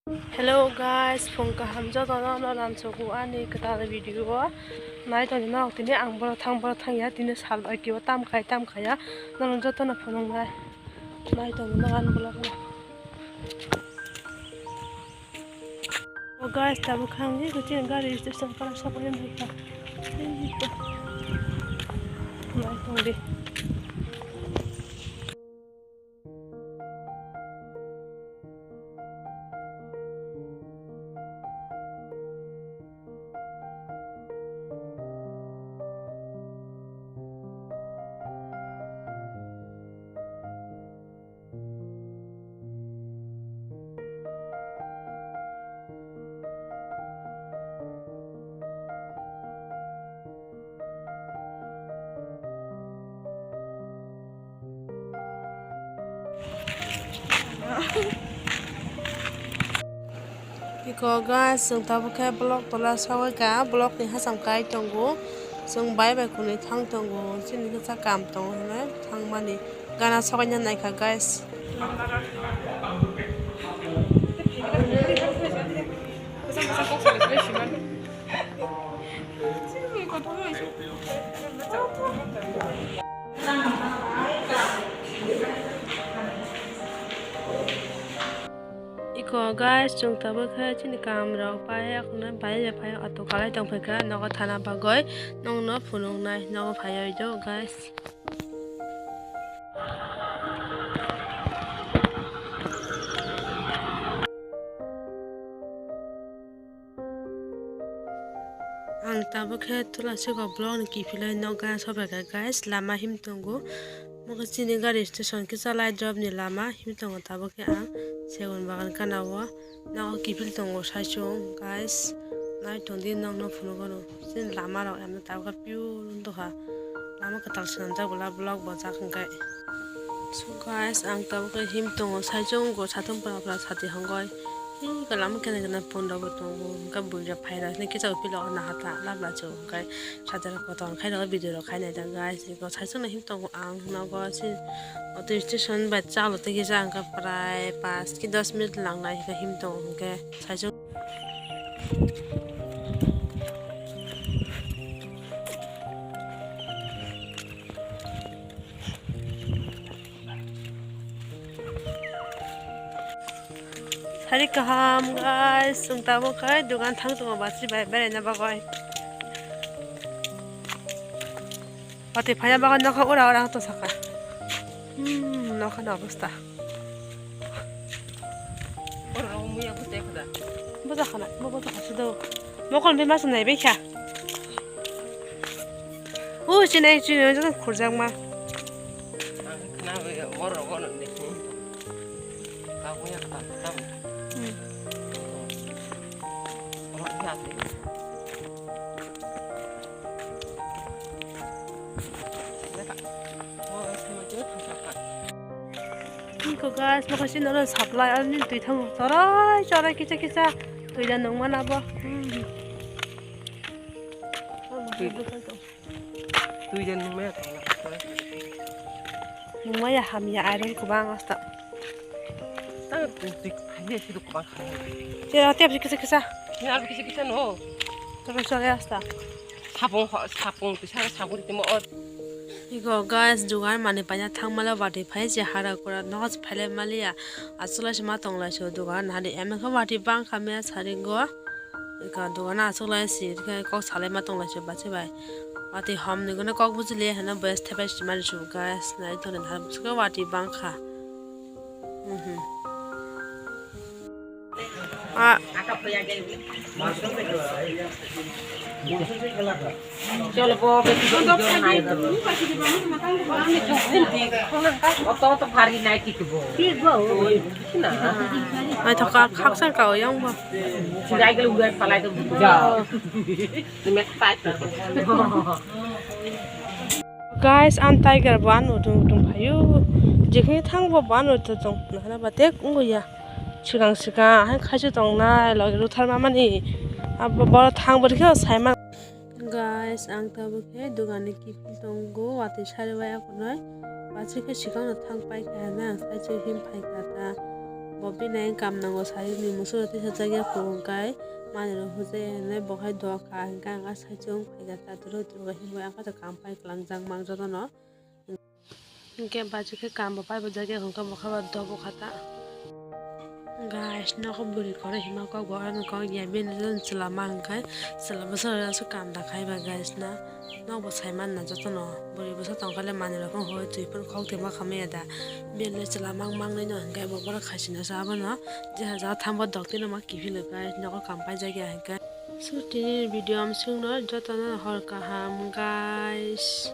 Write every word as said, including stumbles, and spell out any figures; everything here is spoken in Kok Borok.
Hello guys, phung kaham jotono no ransogo ani kwtal video o. Nai tongdi norok tini ang boro thang boro thang ya, tini sal bai kibo tam khai tam khaya. Norok jotono phunuknai. Nai tongdi norok ani vlog no. O guys, tabuk khe ang je kuching gari station para sokoi nai kha. Nai tongdi. Iko guys, chwng tabuk khe block tola sogwi ka, block ni hacham kai tongo. Chwng bai bai khwnwi thang tongo, chini kisa kam tongo hinwi thangmani. Gana sokaina naikha guys. Iko guys, chwng tabuk khe chini kam rok pai, bai phai auto kalai tong phaikha nogo thana bagwi, nongno phunuknai nogo phaiwi do guys. Ang tabuk khe Tulasiko block ni kiphilwi nok gana sobaikha guys, lama him tongo. Mokhe chini gari station kisa lai drop ni lama him tongo, tabuk khe ang segun bagan gana o. Nogo kiphil tongo saichung guys, nai tongdi nokno phunukgo no. Chini lama rok emno tabukha pure wngtokha. Lama kwtal swnamjak bwla block bojak hwnkhe. So guys, ang tabukhe him tongo saichung go satung pora pora sati hongoi. Hingke lama kene kene pondro bo tongo, hingke buira phaira hingke kisa pilo nahatla labla cho hingke. Sajak kotor khai rw video rok khai nai jak guys. Eko saichung no him tongo ang nogo se auto station bai chalo tei kisa hingke prai pash ki dos minute lang nai hingke him tongo hingke saichung. Sari kaham guys, chwng tabuk khai dugan thang tongo bachwi bai beraina bagwi. Watwi phaina bagwi nokha ura ura to saka. Hmm, nokha ni obostha. Oro muya bwsai kha da. Bwsa khana, bo bwsa kha sudo. Mokol be masa nai bekha. O chinai chinai jang khurjak ma. Ang khna be oro oro ni. Ka muya ka tam. Hmm. Oro ni ate. Iko guys, mokhe sini oro supply ani twi thango. Chorai chorai kisa kisa twi da nung mana bo. Hmm. Twi. Twi da nung maya. Nung maya hamya iron kubang asta. Tang twi phai de sidu kubang kha. Tera tep kisa kisa. Ni alu kisa kisa no. Tera chorai asta. Sapung ho, sapung tisa sapung timo o. Iko guys, dugan mani paina thangmale watwi phai se hara kura nogo se phailai maliya. Aswk laisa ma tong laisa dugan hani emang khe watwi bangkha mia saringo. Iko dugan aswk lai si khe kok salai ma tong laisa bacha bai. Watwi hom ni gwnwi kok bujiliya hwnwi boyes thepai si mani su guys. Nai tongni nahar bwswk watwi bangkha. Mhm. Ah. Cholo bo, beti bo, ijo nai bo. Oto, oto phari nai tito bo. Ai, thoka khaksa ka oyang bo. Sirai gele ugai palai to. Ja. Ni mek tai. Guys, ang tiger bo ano utung utung phaio. Jekhni thang bo bo ano utung utung. Nahana ba tek wngya. Swkang swkang hai khaisa tongnai logi ruthar mamani. Abo boro thang bo rikhe sai man. Guys, ang tabuk khe dugan ni kiphil tongo, watwi sari bai akonoi. Pachi khe swkang no thang pai kha na, sai se him phai kha ta. Bo bini kam nango sai ni musu roti sajak ya kung kai mani rok hujai hinwi bo hai dok kha hinka hinka sai chung phaikha ta turo turo hinwi ang kha ta kam pai kwlangjak mang joto no. Hinkhe bachukhe kam bo pai bo jak ya hinka bo kha ba dok bo kha ta. Guys, nogo bwrwi khoro hima kok bo ano kok ya bini chwla mang khai chwla bwsa rok aswk kam da khai ba guys na. Nokbo sai manna jotono bwrwi bwsa tongkha le manwi rok phano hoi twi phano khok thwima khamaya da. Bini le chwla mang mang nai no hinkhe bo borok khaisina sa abono je ha ja thambo dok tino ma kiphilwi guys nogo kam paijak ya hinkhe. So tini video amswkno jotono hor kaham guys.